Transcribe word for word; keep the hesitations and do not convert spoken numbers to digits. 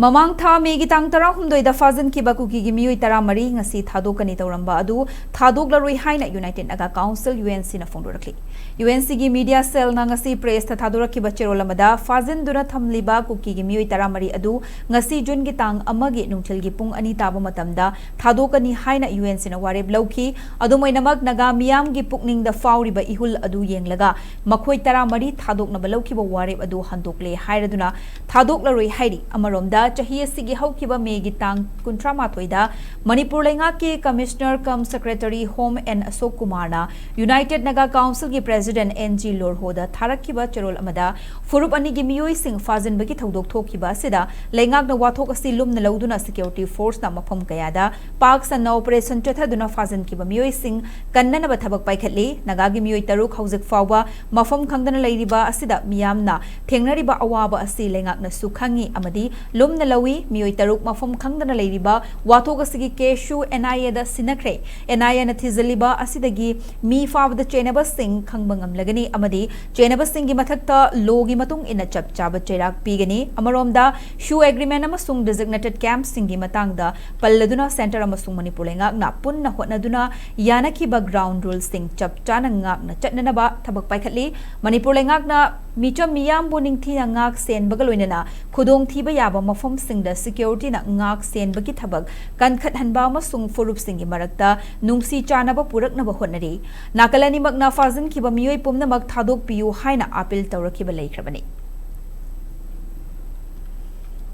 ꯃꯃꯥꯡ ꯊꯥ ꯃꯦꯒꯤ ꯇꯥꯡ ꯇꯔꯥꯍꯨꯝꯗꯣꯏꯗ ꯐꯥꯖꯤꯟꯈꯤꯕ ꯀꯨꯀꯤꯒꯤ ꯃꯤꯑꯣꯏ ꯇꯔꯥꯃꯔꯤ ꯉꯁꯤ ꯊꯥꯗꯣꯛꯀꯅꯤ ꯇꯧꯔꯝꯕ ꯑꯗꯨ ꯊꯥꯗꯣꯛꯂꯔꯣꯏ ꯍꯥꯏꯅ United Naga Council, U N ꯁꯤꯅ ꯐꯣꯡꯗꯣꯔꯛꯂꯤ꯫ ꯌꯨ ꯑꯦꯟ ꯁꯤꯒꯤ ꯃꯤꯗꯤꯌꯥ ꯁꯦꯜꯅ ꯉꯁꯤ ꯄ꯭ꯔꯦꯁꯇ ꯊꯥꯗꯣꯔꯛꯈꯤꯕ ꯆꯦꯔꯣꯜ ꯑꯃꯗ, ꯐꯥꯖꯤꯟꯗꯨꯅ ꯊꯝꯂꯤꯕ ꯀꯨꯀꯤꯒꯤ ꯃꯤꯑꯣꯏ ꯇꯔꯥꯃꯔꯤ ꯑꯗꯨ ꯉꯁꯤ ꯖꯨꯟꯒꯤ ꯇꯥꯡ ꯑꯃꯒꯤ ꯅꯨꯡꯊꯤꯜꯒꯤ ꯄꯨꯡ ꯑꯅꯤ ꯇꯥꯕ ꯃꯇꯝꯗ ꯊꯥꯗꯣꯛꯀꯅꯤ ꯍꯥꯏꯅ ꯌꯨ ꯑꯦꯟ ꯁꯤꯅ ꯋꯥꯔꯦꯞ ꯂꯧꯈꯤ꯫ ꯑꯗꯨꯝ ꯑꯣꯏꯅꯃꯛ, ꯅꯥꯒꯥ ꯃꯤꯌꯥꯝꯒꯤ ꯄꯨꯛꯅꯤꯡꯗ ꯐꯥꯎꯔꯤꯕ ꯏꯍꯨꯜ ꯑꯗꯨ ꯌꯦꯡꯂꯒ ꯃꯈꯣꯏ ꯇꯔꯥꯃꯔꯤ ꯊꯥꯗꯣꯛꯅꯕ ꯂꯧꯈꯤꯕ ꯋꯥꯔꯦꯞ ꯑꯗꯨ ꯍꯟꯗꯣꯛꯂꯦ ꯍꯥꯏꯔꯗꯨꯅ ꯊꯥꯗꯣꯛꯂꯔꯣꯏ ꯍꯥꯏꯔꯤ꯫ ꯑꯃꯔꯣꯝꯗ, ꯆꯍꯤ ꯑꯁꯤꯒꯤ ꯍꯧꯈꯤꯕ ꯃꯦꯒꯤ ꯇꯥꯡ ꯀꯨꯟꯊ꯭ꯔꯥ ꯃꯥꯊꯣꯏꯗ ꯃꯅꯤꯄꯨꯔ ꯂꯩꯉꯥꯛꯀꯤ commissioner cum secretary home N Ashok ꯀꯨꯃꯥꯔꯅ ꯌꯨꯅꯥꯏꯇꯦꯗ ꯅꯥꯒꯥ ꯀꯥꯎꯟꯁꯤꯜꯒꯤ ꯄ꯭ꯔꯦꯁꯤꯗꯦꯟꯠ ꯑꯦꯟ ꯖꯤ ꯂꯣꯔꯍꯣꯗ ꯊꯥꯔꯛꯈꯤꯕ ꯆꯦꯔꯣꯜ ꯑꯃꯗ, ꯐꯨꯔꯨꯞ ꯑꯅꯤꯒꯤ ꯃꯤꯑꯣꯏꯁꯤꯡ ꯐꯥꯖꯤꯟꯕꯒꯤ ꯊꯧꯗꯣꯛ ꯊꯣꯛꯈꯤꯕ ꯑꯁꯤꯗ ꯂꯩꯉꯥꯛꯅ ꯋꯥꯊꯣꯛ ꯑꯁꯤ ꯂꯨꯝꯅ ꯂꯧꯗꯨꯅ ꯁꯦꯀ꯭ꯌꯨꯔꯤꯇꯤ ꯐꯣꯔꯁꯅ ꯃꯐꯝ ꯀꯌꯥꯗ ꯄꯥꯛ ꯁꯟꯅ ꯑꯣꯄꯔꯦꯁꯟ ꯆꯠꯊꯗꯨꯅ ꯐꯥꯖꯤꯟꯈꯤꯕ ꯃꯤꯑꯣꯏꯁꯤꯡ ꯀꯟꯅꯅꯕ ꯊꯕꯛ ꯄꯥꯏꯈꯠꯂꯤ꯫ ꯅꯥꯒꯥꯒꯤ ꯃꯤꯑꯣꯏ ꯇꯔꯨꯛ ꯍꯧꯖꯤꯛ ꯐꯥꯎꯕ ꯃꯐꯝ ꯈꯪꯗꯅ ꯂꯩꯔꯤꯕ ꯑꯁꯤꯗ ꯃꯤꯌꯥꯝꯅ ꯊꯦꯡꯅꯔꯤꯕ ꯑꯋꯥꯕ ꯑꯁꯤ ꯂꯩꯉꯥꯛꯅꯁꯨ ꯈꯪꯏ ꯑꯃꯗꯤ ꯂꯨꯝꯅ ꯂꯧꯏ꯫ ꯃꯤꯑꯣꯏ ꯇꯔꯨꯛ ꯃꯐꯝ ꯈꯪꯗꯅ ꯂꯩꯔꯤꯕ ꯋꯥꯊꯣꯛ ꯑꯁꯤꯒꯤ ꯀꯦꯁꯁꯨ ꯑꯦꯟ ꯑꯥꯏ ꯑꯦꯗ ꯁꯤꯟꯅꯈ꯭ꯔꯦ꯫ ꯑꯦꯟ ꯑꯥꯏ ꯑꯦꯅ ꯊꯤꯖꯤꯜꯂꯤꯕ ꯑꯁꯤꯗꯒꯤ ꯃꯤ ꯐꯥꯕꯗ ꯆꯦꯟꯅꯕꯁꯤꯡ ꯈꯪꯕ ꯉꯝꯂꯒꯅꯤ ꯑꯃꯗꯤ ꯆꯦꯟꯅꯕꯁꯤꯡꯒꯤ ꯃꯊꯛꯇ ꯂꯣꯒꯤ ꯃꯇꯨꯡ ꯏꯟꯅ ꯆꯞ ꯆꯥꯕ ꯆꯩꯔꯥꯛ ꯄꯤꯒꯅꯤ꯫ ꯑꯃꯔꯣꯝꯗ, ꯁꯨ ꯑꯦꯒ꯭ꯔꯤꯃꯦꯟ ꯑꯃꯁꯨꯡ ꯗꯤꯖꯤꯒꯅꯦꯇꯦꯗ ꯀꯦꯝꯞꯁꯤꯡꯒꯤ ꯃꯇꯥꯡꯗ ꯄꯜꯂꯗꯨꯅ ꯁꯦꯟꯇꯔ ꯑꯃꯁꯨꯡ ꯃꯅꯤꯄꯨꯔ ꯂꯩꯉꯥꯛꯅ ꯄꯨꯟꯅ ꯍꯣꯠꯅꯗꯨꯅ ꯌꯥꯅꯈꯤꯕ ꯒ꯭ꯔꯥꯎꯟ ꯔꯨꯜꯁꯤꯡ ꯆꯞ ꯆꯥꯅ ꯉꯥꯛꯅ ꯆꯠꯅꯅꯕ ꯊꯕꯛ ꯄꯥꯏꯈꯠꯂꯤ꯫ ꯃꯅꯤꯄꯨꯔ ꯂꯩꯉꯥꯛꯅ ꯃꯤꯆꯝ ꯃꯤꯌꯥꯝꯕꯨ ꯅꯤꯡꯊꯤꯅ ꯉꯥꯛ ꯁꯦꯟꯕꯒ ꯂꯣꯏꯅꯅ ꯈꯨꯗꯣꯡꯊꯤꯕ ꯌꯥꯕ ꯃꯐꯝꯁꯤꯡꯗ ꯁꯦꯀ꯭ꯌꯨꯔꯤꯇꯤꯅ ꯉꯥꯛ ꯁꯦꯟꯕꯒꯤ ꯊꯕꯛ ꯀꯟꯈꯠꯍꯟꯕ ꯑꯃꯁꯨꯡ ꯐꯨꯔꯨꯞꯁꯤꯡꯒꯤ ꯃꯔꯛꯇ ꯅꯨꯡꯁꯤ ꯆꯥꯟꯅꯕ ꯄꯨꯔꯛꯅꯕ ꯍꯣꯠꯅꯔꯤ꯫ ꯅꯥꯀꯜ ꯑꯅꯤꯃꯛꯅ ꯐꯥꯖꯤꯟꯈꯤꯕ ꯃꯤꯑꯣꯏ ꯄꯨꯝꯅꯃꯛ ꯊꯥꯗꯣꯛꯄꯤꯌꯨ ꯍꯥꯏꯅ ꯑꯥꯄꯤꯜ ꯇꯧꯔꯛꯈꯤꯕ ꯂꯩꯈ꯭ꯔꯕꯅꯤ꯫